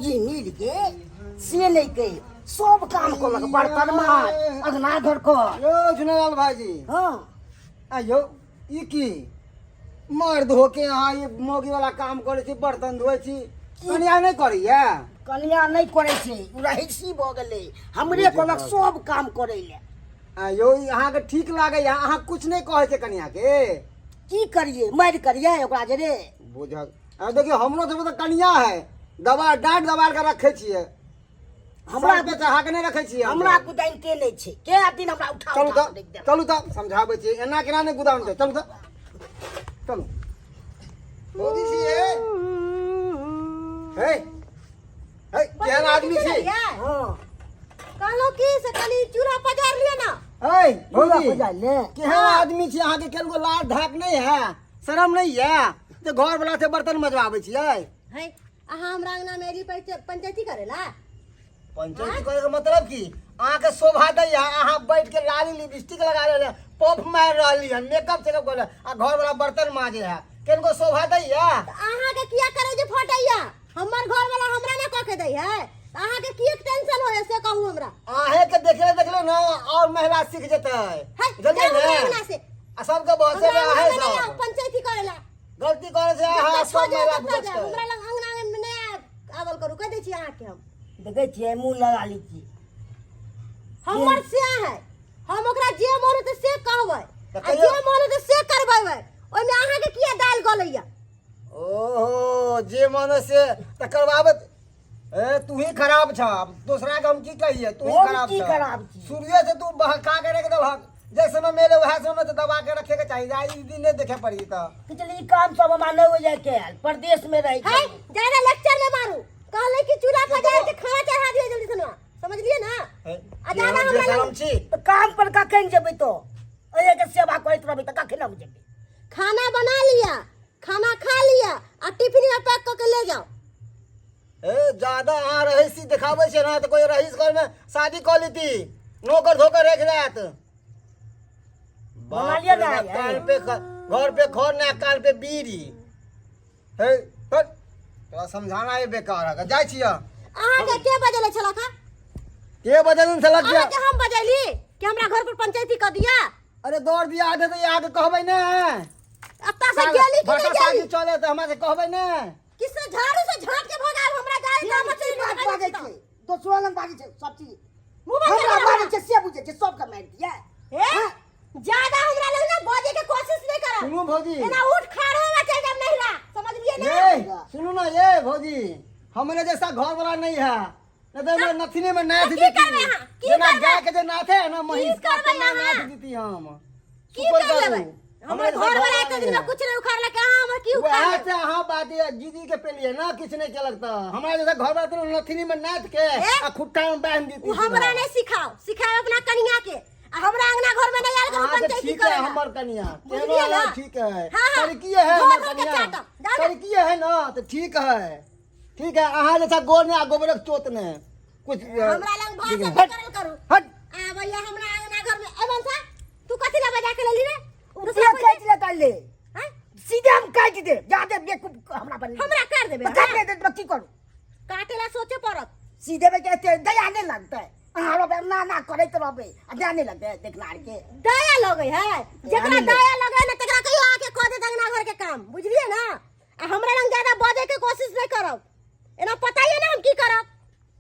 जी मिल के से नहि कहि सब काम कलक बर्तन मार अगना घर कर। यौ झुनालाल भाईजी। हाँ। आ यौ, ई की मर्द होके अहाँ ई मौगी वाला काम करै छी, बर्तन धोइ छी, कनिया नहि करैया? कनिया नहि करै छै, ओ रहीसी भऽ गेलै, हमरे कहलक सब काम करै लए। आ यौ, ई अहाँके ठीक लागैया? अहाँ कुछ नहि कहै छै कनिया के? की करियै, मारि करियै ओकरा जरे। बुझल आ देखियौ, हमरो सबके तऽ कनिया है, दबा डाँट दबार के रखै छियै। हमरा सर पे चढ़ा के नहि रखै छियै। हमरा गुदाइते नहि छै, के दिन हमरा उठा चलू उठा तऽ के राखि देलक। चलू तऽ समझाबै छियै, एना केना नहि गुदाम छै। चलू तऽ चलू। मोदी छियै हे हे, केहन आदमी छी? हाँ। कहलहुँ की से कनि चूल्हा पजार लिअ ने। हे भौजी। बजा ले। केहन आदमी छी अहाँके? केहन लाज धाक नहि है, शरम नहीं है जे घर वाला से बर्तन मजवाबै छियै? है, अहाँ हमरा अंगना में एली पंचायती करेला? पंचायती करे के मतलब की? अहाँके शोभा दैया अहाँ बैठ के लाली लिपस्टिक लगा ले, पफ मारि रहली है, मेकअप चेकअप कर, आ घर वाला बर्तन माजे है, केनको शोभा दैया? तऽ अहाँके किया करे जे फटैया? हमर घर वाला हमरा ना कऽ के दै है तऽ अहाँके किया टेंशन होय, से कहू हमरा। अहें के देखले देखले ना और महिला सीख जेतै। है, बुझलियै जाउ हमरा ने? अंगना से। आ सबके बसे हमरा में अंगना अहें में नहीं आउ सब पंचायती करेला। गलती करे छै अहाँ, जतऽ सब छोड़ महिला जाउ ततऽ जाउ, बुझतै। हमरा लग अंगना में नहि आवल करू, कहि दै छी अहाँके हम। देखै छियै, मुँह लगा लै छियै। हमर से है, हम ओकरा जे मन हेतै से कहबै तऽ आ कहियो- जे मन हेतै से करबै, ओहिमे अहाँके किया दालि गलैया? ओहो, जे मन है से तऽ करवाबत। ए, तू ही खराब छ, अब दोसरा के हम की कहिए? तू ही हम खराब की छ। खराब छी? शुरुए से तू बहका के रख देलहक, जे समय मेले वएह समय तऽ दबा के रखे के चाही, जा ई दिन नहीं देखे पड़ी तऽ। कि चल, ई काम सब हमरा नहि हो जाए के परदेश में रहे है, ज्यादा लेक्चर नहीं मारू। कहले कि चूल्हा पजार के खाना चढ़ा दियो जल्दी से ना, समझलिए ना? ए, आ ज्यादा जे हमरा शरम लग- छी। तऽ काम पर कखन जेबै? तो एहि के सेवा करैत रहबै तऽ कखन हम जेबै? खाना बना लिया, खाना खा लिया आ टिफिन में पैक कऽ के ले जाओ। ए, ज्यादा अहाँ रहीसी देखाबै छै ना तऽ कोई रहीस घर में शादी कऽ लेती, नौकर धोकर रख लेत। बना लिअ ने। बाप रे बाप, कान पे घर पे खर ना, कान पे बीड़ी हे। हट, तोरा समझाना है बेकार है, जाइ छियै। अहाँके के बजेले छलक हँ? के बजल छलक? अहाँके हम बजेली कि हमरा घर पर पंचायती कऽ दिया? अरे, दौड़ दिया आधे तऽ अहाँके कहबै ने। एतऽ से गेली कि भाषा नहि शादी गेली? चले तऽ हमरा से कहबै ने? कि से झाड़ू से झाँट के भगाब हमरा जाए तऽ हमर की बात बाजै छै, दोसरो लग बाजै छै सब चीज। मुँह बंद हमरा कर। बाजै छै से बुझै छै, सबके मारि दियै। हे, ज्यादा हमरा लग ना बजे के कोशिश नहीं करब। सुनू भौजी। एना उठ खड़ा होवा, चल जाब नहिरा, समझलिए ना? ये सुनू ना, ये भौजी, हमरे जैसा घर वाला नहीं है, नहीं तो हमरा नथिने में नाथ की देती। करबै अहाँ? की जेना करबै? गाय के जे नाथे है ना महींस की करबै का, तेना अहाँ? नाथ देती हम। की सुपर कर करू। लेबै? हमर जैसा घर वाला नहीं एक दिन में है। कुछ नहीं उखाड़लक, अहाँ हमर की उखाड़ वएह लेब? से अहाँ बात ये दीदी के पेलिए ना, किछु नहीं केलक तऽ हमरा जैसा घर वाला तो नथिनी में नाथ के ए? आ खुट्टा में बांध देती। उ हमरा नहीं सिखाओ, सिखाओ अपना कनिया के। आ हमरा अंगना घर में नहीं आयल करू अहाँ के पंचायती ठीक है करेला। हमर कनिया बुझलियै केनो ना? है, ठीक है। हाँ, हाँ। तरीकी है धो हमर धो के कनिया। चाटब। जाउ ने। तरीकी है ना तो ठीक है, ठीक है। अहाँ जैसा गोर ने आ गोबरक चोत ने कुछ हमरा लग भाषण हट, नहीं करल करू। हट। आ भैया, हमरा अंगना घर में एवन सा तू कथी ला बजा के लेली रे? ओ दूसरा के कोई काटि लेता ले। हैं? सीधे हम काटि देब, जादे बेवकूफ हमरा बन। हमरा काट देबे? तऽ काटि देब तऽ की करू? काटे ला सोचे पड़त। सीधे में कहते दया नहीं लगते, अहाँ रहबै ना ना करैत रहबै आ दया नहीं लगते देखनार के। दया लगे है, जेकरा नहीं। दया लगे ना तकरा कहियो आके कह दे अंगना घर के काम, बुझलिए ना? आ हमरा लग ज्यादा बजे के कोशिश नहीं करब, एना पता ही है ना हम की करब,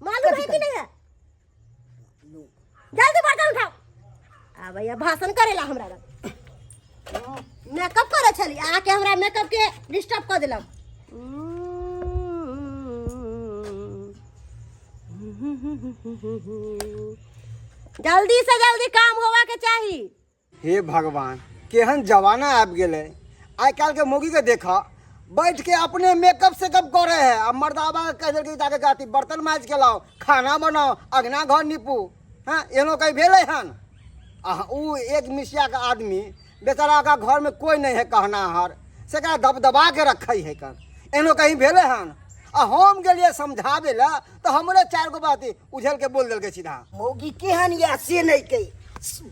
मालूम कथी है कि नहीं है? जल्दी बर्तन उठाओ। आ भैया भाषण करेला हमरा लग मेकअप करे छली, आके हमरा मेकअप के डिस्टर्ब कर देलक। जल्दी से जल्दी काम होवा के चाही। हे भगवान, केहन जमाना आबि गेलै! आइ काल्हिके मौगीके देखऽ, बैठ के अपने मेकअप सेकअप करे है आ मर्दाबा के कहि देलकै जाके गाती बर्तन माजि के लाओ, खाना बनाओ, अगना घर नीपू। हँ, एहनो कहीं भेलै हन? आ उ एक मिसियाके आदमी बेचारा का घर में कोई नहीं है कहनाहर, से एकरा दबदबा के रखै है कन। एहनो कहीं भेलै हन? आ हम गेलियै समझाबै लए तऽ हमरे चारि गो बात उझल के बोल देलकै सीधा। मौगी केहन यऽ से नहि कहि,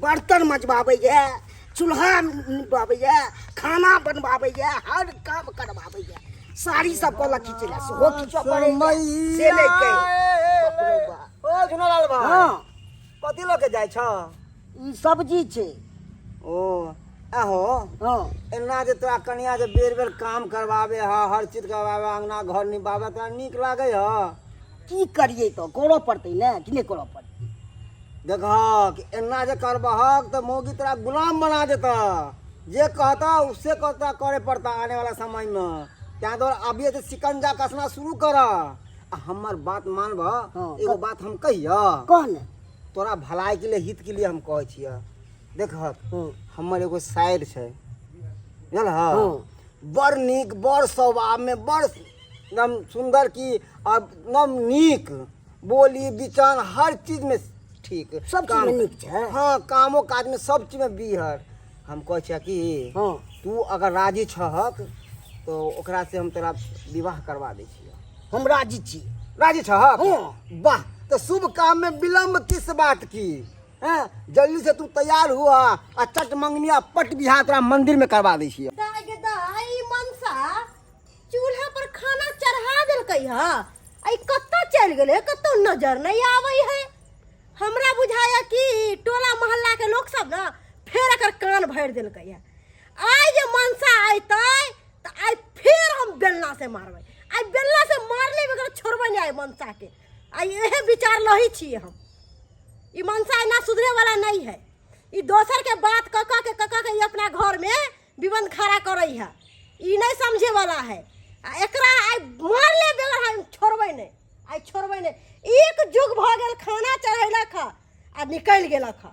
बर्तन मजबाबैए, चूल्हा निपबैए, खाना बनबाबैए, हर काम करबाबैए। साड़ी सब कहलक खींचे ला सेहो खींचऽ पड़ै से नहि कहि बाप रे बाप। ओ झुनालाल भाई। हँ। कथी लऽ के जाइ छ? ई सब्जी छै। ओ आहो। हँ। एना जे तोरा कनिया जे बेर बेर काम करवावे ह, हर चीज करवावे, अंगना घर निपावे, तोरा नीक लागै ह? की करियै तऽ करऽ पड़तै ने कि नहि करऽ पड़तै? देखहक, एना जे करबहक तऽ मौगी तोरा गुलाम बना देतह। जे कहता उससे कहता करे पड़ता आने वाला समय में। तैं दुआरे अभी से शिकंजा कसना शुरू कर। आ हमर बात मानबह? हाँ। एगो बात हम कहियह? कह ने। तोरा भलाई के लिए, हित के लिए हम कहै छियह। देखहक, हँ। हमर एगो साइड छै, बुझल? हँ। बड़ नीक, बड़ स्वभावमे, बड़ एकदम सुन्दर की आ एकदम नीक बोली विचार, हर चीजमे ठीक। सब चीजमे नीक छै? हँ, कामो काजमे सब चीजमे बीहर। हम कहै छियै कि हँ। तू अगर राजी छहक तो ओकरा से हम तोरा विवाह करवा दै छियह। हम राजी छी। राजी छहक? हँ। वाह, तो शुभ काम में विलम्ब किस बात की हैं? जल्दी से तू तैयार हुआ आ चट मंगनिया पट बिहार तोरा मंदिर में करवा दै छियै। दाय गे दाय, ई मनसा चूल्हा पर खाना चढ़ा देलकै ह, आ ई कतऽ चलि गेलै? कतौ नजर नहि आबै है। हमरा बुझाया कि टोला मोहल्ला के लोक सब ने फेर एकर कान भरि देलकै है। आइ जे मनसा अयतै तऽ आइ फेर हम बेलना से मारबै। आइ बेलना से मारले बगैर छोड़बै नहि आइ मनसा के। आइ इहे विचार लही छियै हम। ई मनसा एना सुधरे वाला नहीं है। ई दोसर के बात कऽ कऽ के कऽ कऽ के ई अपना घर में विबंध खड़ा करै है। ई नहीं समझे वाला है। आ एकरा आइ मारले बगैर हम छोड़बै नहि, आइ छोड़बै नहि। एक जुग भऽ गेल, खाना चढ़ेलक ह आ निकलि गेलक ह।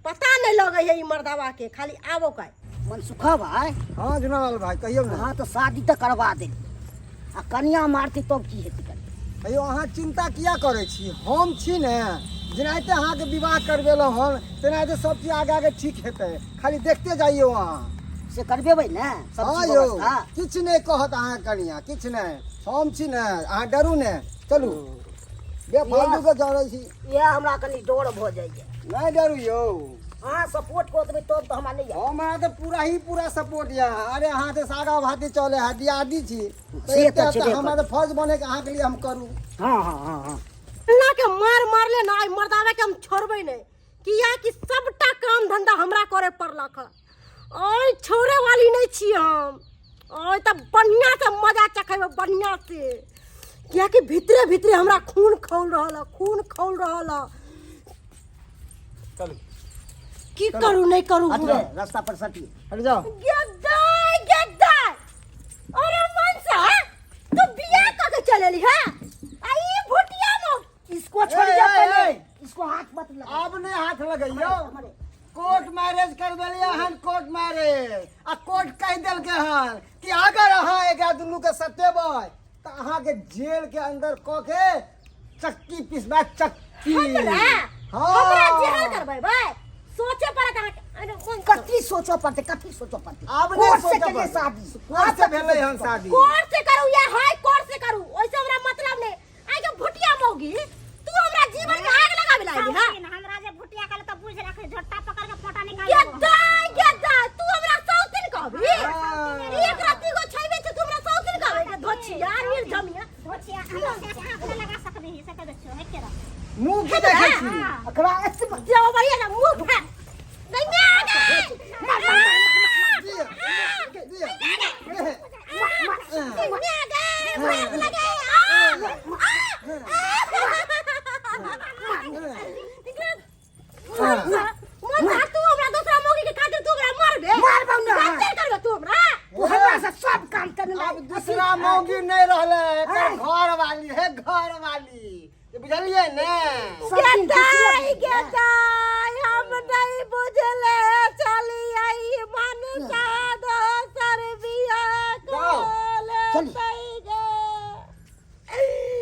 पता नहि लगै है ई मर्दावा के, खाली आबो काय। मनसुखा भाई। हाँ झुनालाल भाई, कहियौ ने। अहाँ तऽ शादी तऽ करवा देली, आ कनिया मारतै तब की हेतै? अयो, अहाँ चिंता किया करै छी? हम छी ने। जेनाहिते अहाँके विवाह करबेलहुँ हन, तेनाहिते सब चीज आगे आगे ठीक हेतै। खाली देखते जाइयौ अहाँ। से करबेबै ने सब हाँ चीज यौ। व्यवस्था? किछु नहि कहत अहाँके कनिया, किछु नहि। हम छी ने, अहाँ डरू ने। चलू, बेफालतू के जरै छी। इएह हमरा कनि डर भऽ जाइए। नहि डरू यौ। अहाँ सपोर्ट कऽ देबै तब तऽ हमरा नहि आयत। हमरा तऽ पूरा ही पूरा सपोर्ट यऽ। अरे, अहाँ तऽ सागा भाती चले है, दियादी छी तऽ से तऽ एते छेबे तऽ हमरा तऽ फर्ज बने कि अहाँके लिए हम करू। हँ हँ हँ हँ अल्लाह के मार मारले ना, आइ मर्दावा के हम छोड़बै नहि, किया कि सबटा काम धंधा हमरा करे पड़लक ह। ओइ छोड़े वाली नहीं छी हम। ओइ तऽ बढ़िया से मजा चखेबै, बढ़िया से, कियाकि भीतरे भीतरे हमरा खून खौल रहल ह, खून खौल रहल ह। चलू। की करू नहीं करू? हटिए रास्ता पर सटिए। हट जाओ। गेदाय गेदाय, अरे मनसा, तू बियाह कऽ के चलेली है आ ई भुटिया मौ इसको छोड़िए। ए, ए, पहले ए। इसको हाथ मत लगा। आब नहि हाथ लगैयौ। हमारे कोर्ट मैरिज करबेलियै हन, कोर्ट मैरिज, आ कोर्ट कहि देलकै हन कि अगर अहाँ एकरा दुनू के सटेबै तऽ अहाँके जेल के अंदर कऽ के चक्की पिसबै, चक्की। हमरा? हाँ। हमरा जेहल करबै भाई? सोचे पड़त अहाँके। अरे, कोन कथी सोचऽ पड़तै? कथी सोचऽ पड़तै? आब नहि कोर्ट से सोचऽ केलिए पड़तै। शादी। कोर्ट से भेलै हन शादी। कोर्ट से करू या हाई कोर्ट से करू, ओइसे हमरा मतलब नहीं। आइ के भुटिया मौगी, तू हमरा जीवन में आग लगाबे लागी हां? हमरा जे भुटिया कहले त बुझ रखे, झोटा पकड़ के फोटा निकाल के देबो। दाय के दाय, तू हमरा सौतिन कहबी? हाँ। एक राती गो छैबे छै, तू हमरा सौतिन कहबे? के धोछिया निर्जमिया। धोछिया, हमरा से हाथ न लगा सकबी, से कह दे छो हे केरा। मुँह की देखै छी? एकरा एते जाओ बढ़िया ना मुंह खा नहीं मैं आ गए। मार मार मार मार। दिया, दिया। मैं आ गए, मार लगे आ आ। मन तू हमरा दूसरा मौगी के खातिर तू हमरा मारबे? मारबौ ना। गलती करबे तू हमरा? तू हमरा से सब काम करने आब लागी। दूसरा मौगी नहीं रहले, एकर घर वाली है, घर वाली, बुझलियै ने? सब दिन गेदाई दूसरे गेदाई, हम नहीं बुझले चली आई मनसा दोसर बियाह जाओ। चली। गे।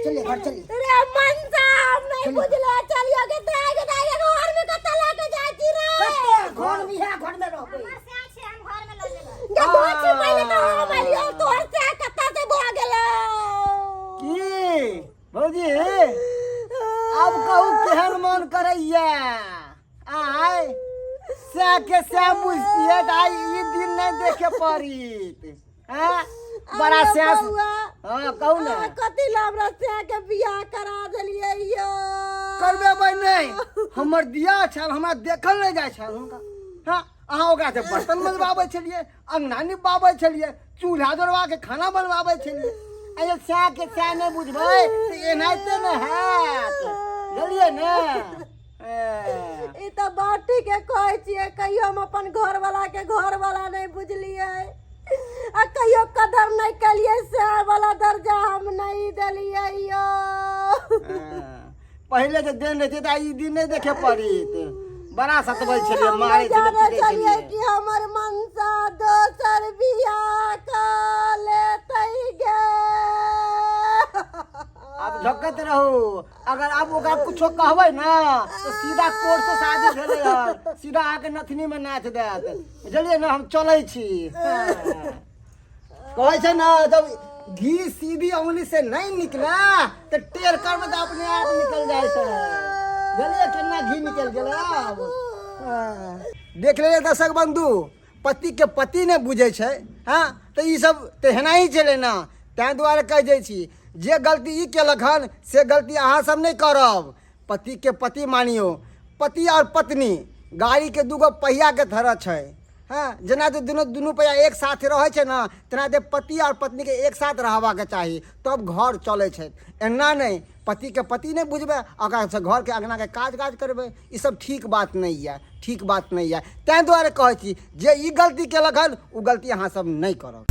चलिए घर चलिए। रे मनसा, हम नहीं चलिए। बुझले चलियो। गेदाई गेदाई, घर में कतऽ लऽ के जाइ छी रे? कते घर में है, घर में रहबै। हमर से छै, हम घर में ल जेबै। गे धोची, पहिले तऽ हम एलियौ, तोहर से कतऽ से भऽ गेलौ? की भौजी, आब कहू केहन मन करैया? आय सएह के सएह बुझतियै तऽ आइ ई दिन नहि देखे पड़ित। हैं? बड़ा अरे स्याह बौआ, हाँ कहू ने। अहाँ कथी ला हमरा स्याह के बियाह करा देलियै यौ? करबे भाई नहीं, हमर दिया छल, हमरा देखल नहीं जाइ छल हुनका। हाँ, अहाँ ओकरा से बर्तन मजबाबै छलियै, अंगना निपाबै छलियै, चूल्हा जोड़वा के खाना बनवाबै छलियै। अरे स्याह के स्याह नहि बुझबै तऽ एनाहिते ने हैत, बुझलियै ने? ए, ई तऽ बात ठीके कहै छियै, कहियो हम अपन घरवाला के घरवाला नहि बुझलियै आ कहियो कदर नहि केलियै, सएह वाला दर्जा हम नहि देलियै यौ। पहिले जे देन रहते तऽ ई दिन नहि देखे पड़ित। बड़ा सतबै छलियै, हम मारै नहि छलियै, जानै पीटै छलियै छलियै कि हमर मनसा दोसर बियाह कऽ लेतै गे। आब झोकैत रहू। अगर आब ओकरा कुछो कहबै ने तऽ सीधा कोर्ट से शादी भेलै हन, सीधा अहाँके नथनीमे नाच देत, बुझलियै ने? हम चलै छी। कहै छै ने, जब घी सीधी उंगली से नहीं निकले तऽ टेढ़ करबै तऽ अपने आप निकल जाइ छै। बुझलियै केना घी निकल गेलै? आब हाँ। देख लेलियै दर्शक बंधु, पतिके पति नहि बुझै छै। हँ, तऽ ईसब तऽ एनाही छलै ने। ताहि दुआरे कहि दै छी, जे गलती ई केलक हन से गलती अहाँ सब नहि करब। पतिके पति मानियौ। पति आओर पत्नी गाड़ीके दूगो पहियाके तरह छै। हँ, जेना जे दुनू दुनू पहिया एक साथ रहै छै ने, तेना जे पति आओर पत्नीके एक साथ रहबाके चाही, तब घर चलै छै। एना नहि पतिके पति नहि बुझबै आ ओकरासँ घरके अङ्गनाके काज काज करबै, ई सब ठीक बात नहि यऽ, ठीक बात नहि यऽ। ताहि दुआरे कहै छी, जे ई गलती केलक हन ओ गलती अहाँ सब नहि करब।